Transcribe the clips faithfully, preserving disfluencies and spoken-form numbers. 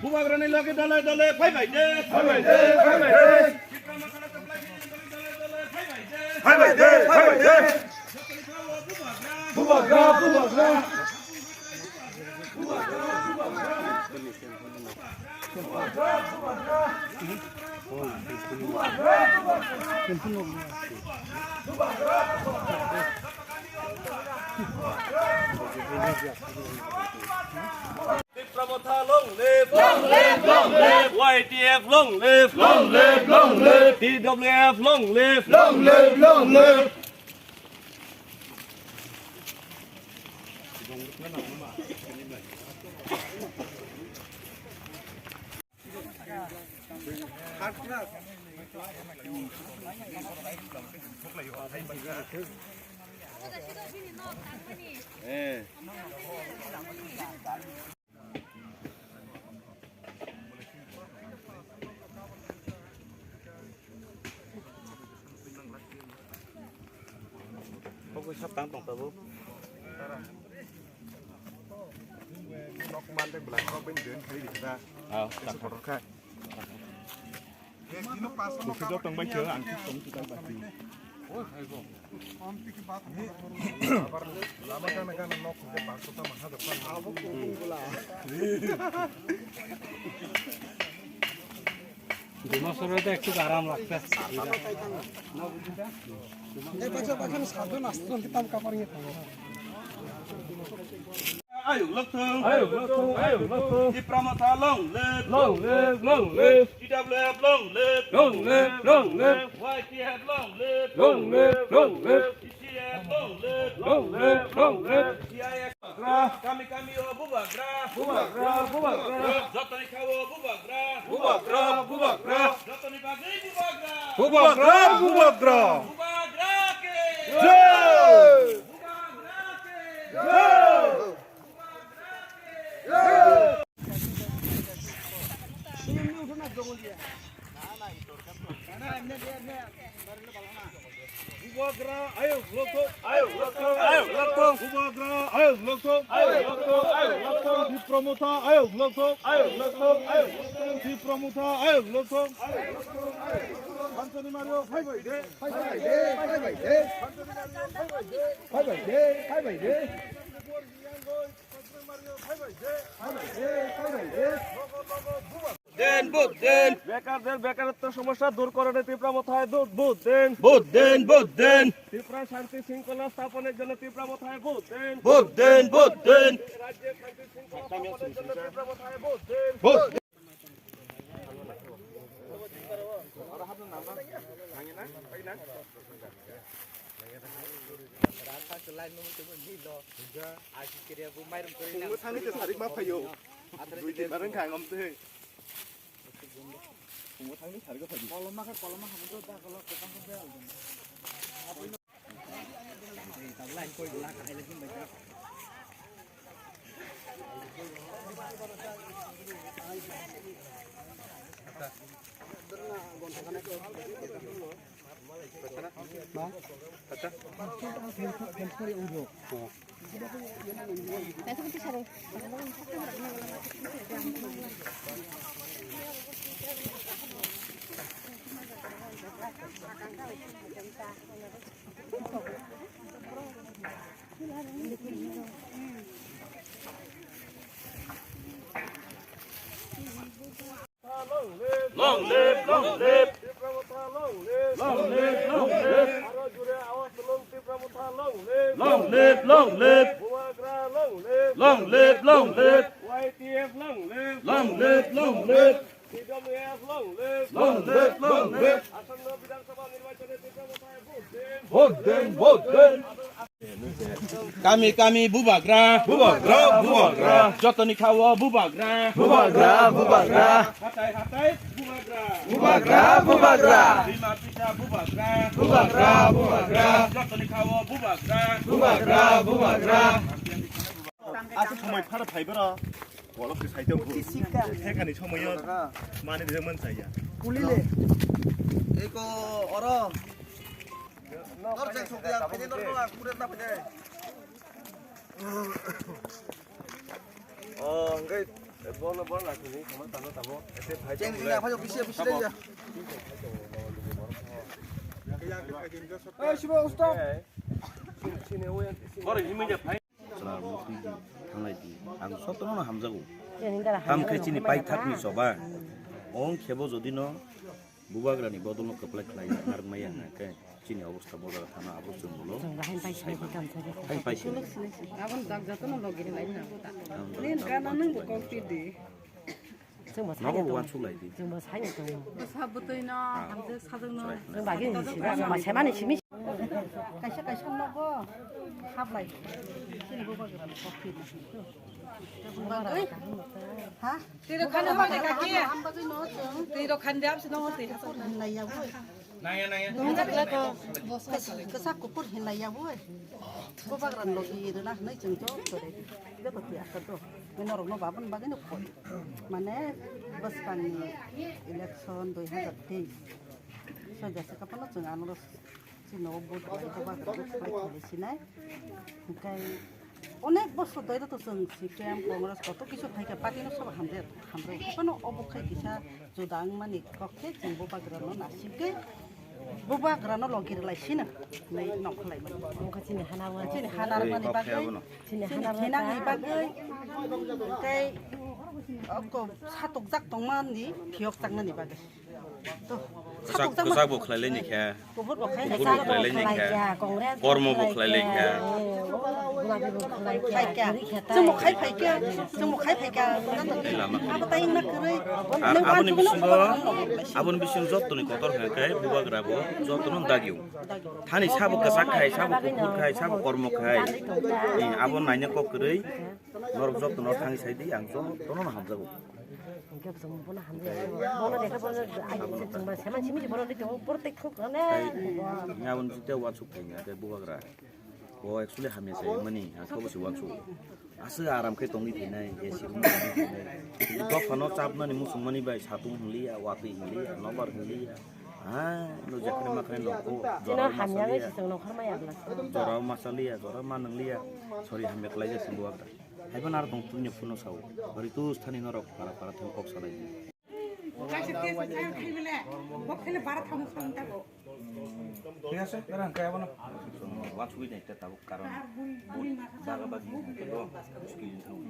Bubagrani loge dole dole phaibai de, phaibai de, phaibai de. Phaibai de, phaibai de. Bubagra, bubagra. Tipra Motha long live! Long live, long live! Y T F long live! Long live, long live! T W F long live! Long live, long live! Pokok sab tang tong tabuk. Nok man de belak nok ben den khai di da. Ah, tak. Kotor khai. Bukit jok tong bai khe ang khe tong khe tang pasti. Dima sore to ekটু আরাম লাগছে. এই পাশে পাশে সাতজন আসতে চলতে তাম কাপড় নিয়ে থাকো. Ayuk lokthung. Ayuk lokthung, ayuk lokthung. Tipra Motha long live. Long live, long live. T W F long live. Long live, long live. Y T F long live. Long live, long live. T C F long live. Long live, long live. C I S. Bubagra. Kami kami o bubagra. Bubagra, bubagra. Jotoni kha o bubagra. Bubagra, bubagra. Jotoni bagwi bubagra. Bubagra, bubagra. Bubagra ke. Jai. Bubagra ke. Jai. Bubagra ayuk lokthung, ayuk lokthung, ayuk lokthung. Bubagra ayuk lokthung, ayuk lokthung, ayuk lokthung. Tipra Motha ayuk lokthung, ayuk lokthung, ayuk lokthung. Tipra Motha ayuk lokthung, ayuk lokthung, ayuk lokthung. Panchani Mario phaibai de, phaibai de, phaibai de. Panchani Mario phaibai de, phaibai de, phaibai de. Panchani Mario phaibai de, phaibai de, phaibai de. Logo, logo, bubagra. দিন, ভোট দিন। বেকারদের বেকারত্ব সমস্যা দূর করণে ত্রিপুরা মথায় দু-, ভোট দিন। ভোট দিন, ভোট দিন। ত্রিপুরা শান্তি শৃঙ্খলা স্থাপনের জন্য ত্রিপুরা মথায় ভোট দিন। ভোট দিন, ভোট দিন। রাজ্যে শান্তি শৃঙ্খলা স্থাপনের জন্য ত্রিপুরা মথায় ভোট দিন। ভোট দিন। Thangwi twi sarik ma phaio. Dui tin bar wngkha ang omtwi. Thangwi sarik ma phaio. Long live, long live. Tipra Motha long live. Long live, long live. Aro jore awaz tulung, Tipra Motha long live. Long live, long live. Bubagra Long live, long live. Y T F long live. Long live, long live. T W F long live. Long live, long live. আসন্ন বিধানসভা নির্বাচনে তীব্র মতায় ভোট দিন। Vote দিন, vote দিন. Kami kami bubagra. Bubagra, bubagra. Jotoni kha o bubagra. Bubagra, bubagra. Hatai hatai bubagra. Bubagra, bubagra. Bima pisa bubagra. Bubagra, bubagra. Jotoni kha o bubagra. Bubagra, bubagra. Aswk somoi phar phai boro. Bolok se saitong bu. Thekani somoyo mani de man chaya. Kulile. Eko oro. Nor jeng sok ya, phaide nor nor kure na phaide. Oh, engkai bono bono lakini sama tano tamo. Jeng ni apa yo bisi bisi ya. Eh, sibo stop. Sini, sini, uyan, sini. Oro himui ja phai. Chwla rok twi di, thanglai di. Ang jotono no hamjago. Tam khe chini paithakni choba. Ong khebo jodi no bubagrani bodol no kwplai khlai narwkmaya hwnkhe chini obostha bo jaga thana abo chwng ulo. Hai paisa. Abon jak jotono logi ri lai na. Nin gana nang bo kok ti di. Nogo bo uansuk lai di. Bwsa bwtwi no, hamjwk sajwk no. Chwng bagwi ni simi, chwng ma semani simi. Kaisa kaisa nogo hablai. Chini bubagrano kok ti di. Bagwi? Ha? Twi rok khani bagwi kaki. Ham bagwi no chwng. Twi rok khani de abse no twi ha. Hinlai ya bo. Kwsa kuphur hinlai ya bo. Bubagrano logi rwna hwnwi chwng joto tore. Joto twi akhar do. Norokno babon bagwi no koi. Mane bwskangni election dui hazar teis. Soja se kaphano chwng ano chini o vote bai ko ba ko bai khlai sinai. Hwnkhe onek bosor doi to chwng C P M, Congress koto kisu phaikha party no sobo hamjak hamjak. Kono obo khai kisa juda wngmani kok khe chwng bubagrano nasikgwi bubagrano logi rwlai sino. Nai nongkhlai mani. Omo khe chini hana o. Chini hana rwmani bagwi. Chini hana rwmani bagwi. Tei oko satokjak tongmani phiyok chaknani bagwi. To, kwchak, kwchak bo khlai lai ni khe. Kubur bo khlai lai khe. Kormo bo khlai lai khe. Khai khe. Chwng bo khai phai khe. Chwng bo khai phai khe. Abo tai wngna kwrwi. Ar aboni bisingo, aboni bisingo jottoni kotor hwnkhe bubagra bo jottono dagio. Thani sabo kwchak khai, sabo kuphur khai, sabo kormo khai. Abo naina kok kwrwi. Norok joto no thangwi sai di, ang joto no hamjago. Hwnkhe bwswk bono hamjak. Bono lekha bono ai se chwngma seman simi bono ni tongo protek thuk ne. Nya wng jite wansuk thai nya te bubagra. Bo actually hamya sai mani, ang khe bo se wansuk. Aswk aram khe tongwi thainai, A C room tongwi thainai. Dophano chapnani muchungmani bai satung hwnliya, watwi hwnliya, nobar hwnliya. Ha, no jakhne makhne nokho. Chino hamya wngwi se chwng nokhorma ya bwla. Jora ma chaliya, jora ma nwngliya. Sorry, hamya khlai ja se bubagra. Haibo naro tong puino phunukno sao. Ori tu sthani norok para para thang kok salai di. Thik ase, nara hwnkhe abono. Wansugwi nai ta tabuk karon. Baga bagi hwnkhe bo muskil wng thang.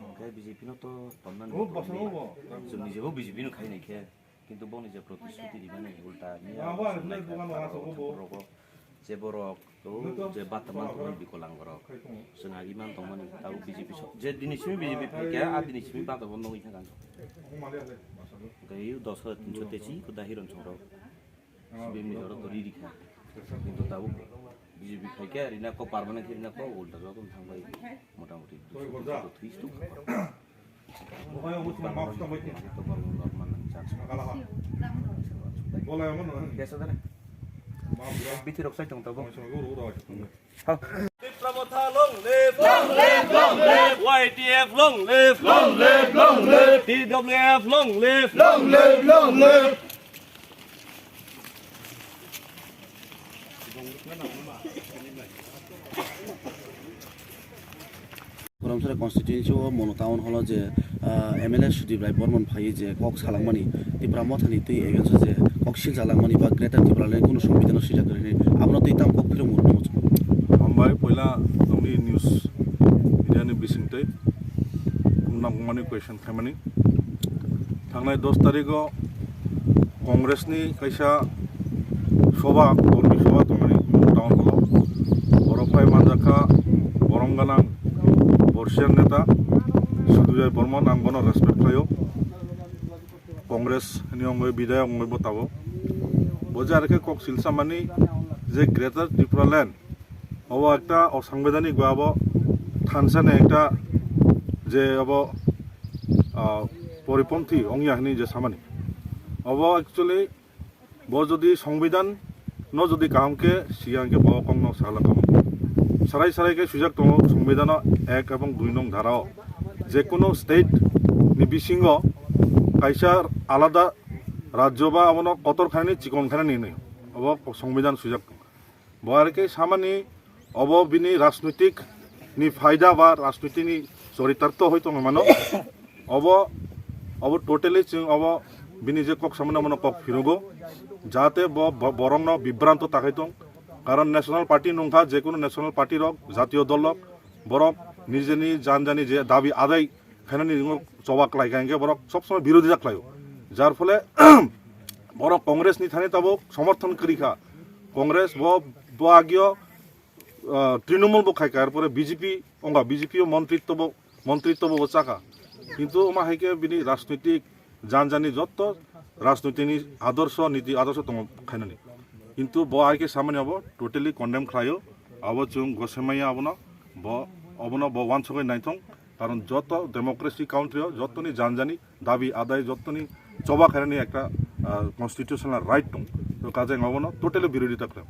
Hwnkhe B J P no to tonnani. Chwng nijebo B J P no khai nai khe. Kintu boni je protisruti rimani ulta miya rogo je borok to je bata man tongmani bikolang borok. Chwng agi man tongmani tabuk B J P so-, je dini simi B J P phaikha, a dini simi bata bo nugwi thangkha. Tei dos hajar tinso techi ko dahiron chongrok. Sibimni jora to riri kha. Kintu tabuk B J P phaikha, rina ko permanent khe rina ko ulta joto thangbai. Motamoti dui sot thwi stok. Bithi rok sai tong tabo. Tipra Motha long live! Long live, long live! Y T F long live! Long live, long live! T W F long live! Long live, long live! Puramsara constituency o Mono Town Hall o je, ah, M L A Sudip Rai Bormon phaiwi je kok salangmani, Tipra Mothani twi against o je kok silchalangmani ba Greater Tipraland kunu sombidhano swijak kwrwi hwnwi abono twi tamo kok philwmung rwna muchungo. Hambai, poila nokni news media ni bisingtwi nangmani question khaimani. Thangnai dos tarikh o Congress ni kaisa soba, kormi soba tongmani town hall o. Oro phai manjakha borom gwnang, Borsian neta Sudujoy Bormon, ang bono respect khlaio. Congress ni ongoi bidayok ongoi bo tabo. Bo je arke kok silsa mani je Greater Tripura Land, obo ekta osangbidanik ba abo thansa ni ekta je abo, ah, poriponthi ongya hini je samani. Obo actually bo jodi songbidan no jodi kaham khe siya hwnkhe bo kok no sala kaham. Sarai sarai khe swijak tongo songbidan o ek ebong dui nong dhara o. Je kono state ni bisingo kaisa alada rajyo ba abono kotor khainani chikon khainani hinwi obo songbidan swijak tongo. Bo arke samani obo bini rajnitik ni phaida ba rajniti ni choritarto hoi tongwi mano. Obo, obo totally chwng obo bini je kok samani mano kok phirugo. Jate bo, bo, borokno bibranto takhai tong. Karon national party nungkha, je kono national party rok, jatiyo dol rok, borok nijeni jan jani je dabi adai khainani ringo choba klai kha, hingke borok sob somoi birodita khlaio. Jar phole borok Congress ni thani tabuk somorthon kwrwi kha. Congress bo, bo agio, ah, Trinamool bo khai kha, er pore B J P ongkha, B J P o montritto bo, montritto bo chakha. Kintu omo hai khe bini rajnitik jan jani jotto rajniti ni adorsho, niti adorsho tongo khainani. Kintu bo hai khe samani abo totally condemn khlaio. Abo chwng gosemaya abono, bo, obono bo wansugwi naithong. Karon joto democracy country o jotoni jan jani dabi adai jotoni choba khainani ekta, ah, constitutional right tong. To kaje ang obono totally birodita khlai.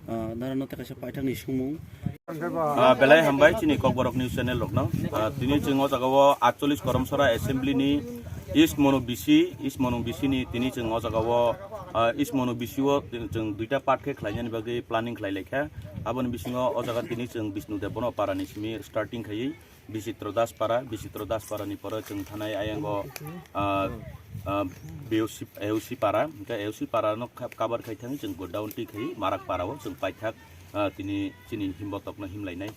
Ah, nara no takaisa paithak ni sumung. Ah, belai hambai chini Kokborok News channel rokno. Ah, tini chwng o jaga o atchollish Koromsora Assembly ni East Monu B C, East Monu B C ni tini chwng o jaga o, ah, East Monu B C o chwng duita part khe khlainani bagwi planning khlai laikha. Aboni bisingo o jaga tini chwng Bishnu Deb bono para ni simi starting khaiwi Bichitro Das para, Bichitro Das para ni pore chwng thanai ayango, ah, ah, B O C, A O C para, hingke A O C para no kha-, cover khai thangwi chwng go down twi khai Marak para o chwng paithak, ah, tini chini himbotok no himlainai.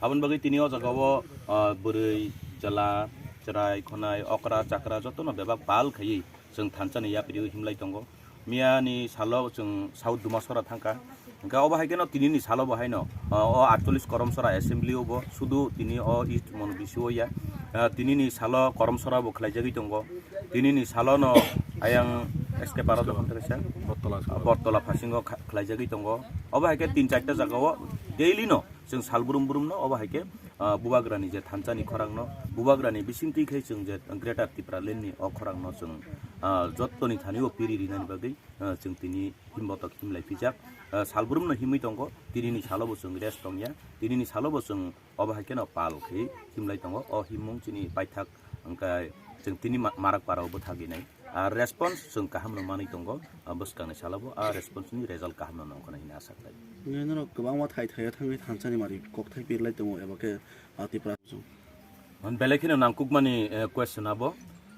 Aboni bagwi tini o jaga o, ah, bwrwi, chwla, chwrai, khwnai, okra, chakra jotono bebak pal khaiwi chwng thansa ni yapri o himlai tongo. Miya ni salo chwng South Dumasora thangkha. Hingke obo hai kheno tini ni salo bo haino, o, o atchollish Koromsora Assembly o bo sudu tini o East Monu B C o ya. Ah, tini ni salo Koromsora bo khlaijagwi tongo. Tini ni salo no ayang S K Paro dokhon theresa Bottola Bortola phasingo kha-, khlaijagwi tongo. Obo hai khe tin charta jaga o daily no chwng sal brum brum no obo hai khe, ah, Bubagrani je thansa ni khorang no, Bubagrani bisingtwi khai chwng je Greater Tipraland ni o khorang no chwng, ah, jottoni thani o piri rinani bagwi, ah, chwng tini himbotok himlai pijak. Ah, salbrumno himwi tongo, tinini salo bo chwng rest tongya, tinini salo bo chwng obo hai kheno pal khe himlai tongo. O himung chini paithak hwnkhe chwng tini ma-, marak parao bwthagwi nai. Ah, response chwng kahamno manwi tongo, ah, bwskangni salo bo, ah, response ni result kahamno nongkhornai hwnwi asa khlai. Nini norok kwbangma thai thaio thangwi thansani mari kokthai pirlai tongo eba khe, ah, Tipra. Hwn belai kheno nangkukmani, eh, question abo.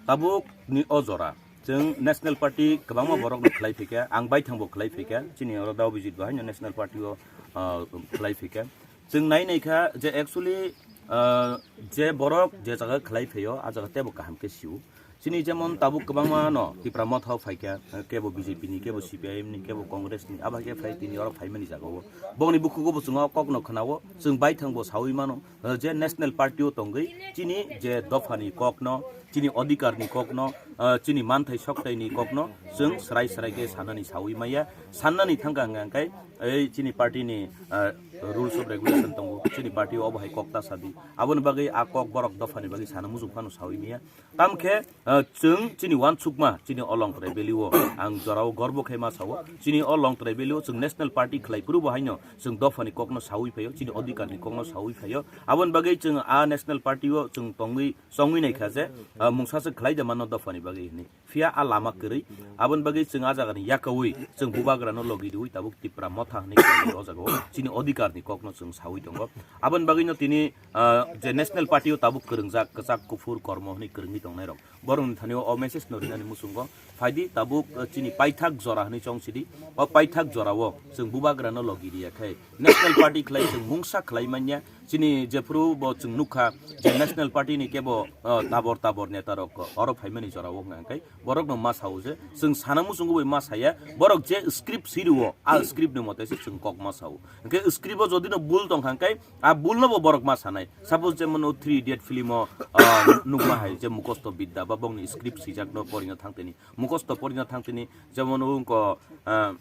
Tabuk ni o jora chwng National Party kwbangma borok no khlai phikha, ang baithang bo khlai phikha, chini oro Dao Bijit bo haino National Party o, ah, khlai phikha. Chwng nai nai kha je actually, ah, je borok je jaga khlai phaio, a jaga tebo kaham khe sio. Chini jemon tabuk kwbangma no Tipra Motha o phaikha, kebo B J P ni, kebo C P I M ni, kebo Congress ni, abo hai khe phai tini oro phaimani jaga o. Bongni bukhugo bo chwng o kok no khna o, chwng baithang bo saui mano. Ah, je National Party o tongwi chini je dopha ni kok no, chini odhikar ni kok no, ah, chini manthai sokthai ni kok no chwng srai srai khe sanani saui maya, sannani thangkha hwnkha hwnkhe ei chini party ni, ah, rules of regulation tongo, chini party o obo hai kok ta sadi, aboni bagwi a kok borok dopha ni bagwi sana muchung phano saui maya. Tamkhe, ah, chwng chini uansukma, chini o Longtrai Valley o ang jorao gorbo khai ma sao. Chini o Longtrai Valley o chwng National Party khlai phuru bo haino chwng dophani kokno saui phaio, chini odhikarni kokno saui phaio. Aboni bagwi chwng a National Party o chwng tongwi, chongwi nai kha je, ah, mungsa se khlai de mano dophani bagwi hinwi. Phiya a lama kwrwi. Aboni bagwi chwng a jagani yakaui chwng bubagrano logi riui tabuk Tipra Motha hinwi khlai o jaga o chini odhikarni kokno chwng saui tongo. Aboni bagwino tini, ah, je National Party o tabuk kwrwngjak kwchak kuphur kormo hinwi kwrwngwi tongnairok, borokni thani o message no rinani muchungo phaidi tabuk, ah, chini paithak jora hinwi chong sidi. O paithak jora o chwng bubagrano logi riya khai National Party khlai chwng mungsa khlai manya. Chini jephuru bo chwng nukha je National Party ni kebo, ah, tabor tabor neta rok oro phaimani jora o hwnkha hwnkhe borokno ma sao je chwng sana muchungo bai ma saya, borok je script siri o a script ni mote se chwng kok ma sao. Hwnkhe script o jodi no bul tong kha hwnkhe a bul no bo borok ma sanai. Suppose jemon o Three Idiot film o, ah, nukma hai je Mukosto Bidya ba bongni script swijak no porina thangtini. Mukosto porina thangtini jemon o wngko, ah,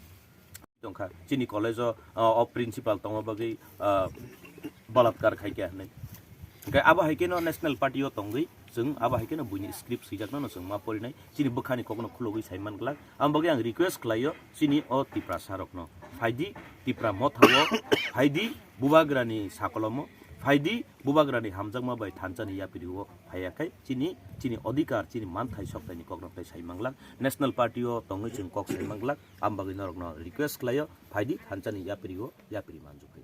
tongkha chini college o, ah, o principal tongma bagwi, ah, balatkar khaikha hinwi. Hwnkhe abo hai kheno National Party o tongwi chwng abo hai kheno buini script swijakno no chwng ma porinai, chini bwkhani kokno khulogwi sai man glak. Ang bagwi ang request khlaio chini o Tiprasa rokno, phaidi Tipra Motha o, phaidi Bubagrani sakolomo, phaidi Bubagrani hamjakma bai thansa ni yapiri o phaiya khai chini, chini odhikar, chini manthai soktai ni kokno tai sai man glak. National Party o tongwi chwng kok sai man glak. Ang bagwi norokno request khlaio, phaidi thansa ni yapiri o yapiri manju khai.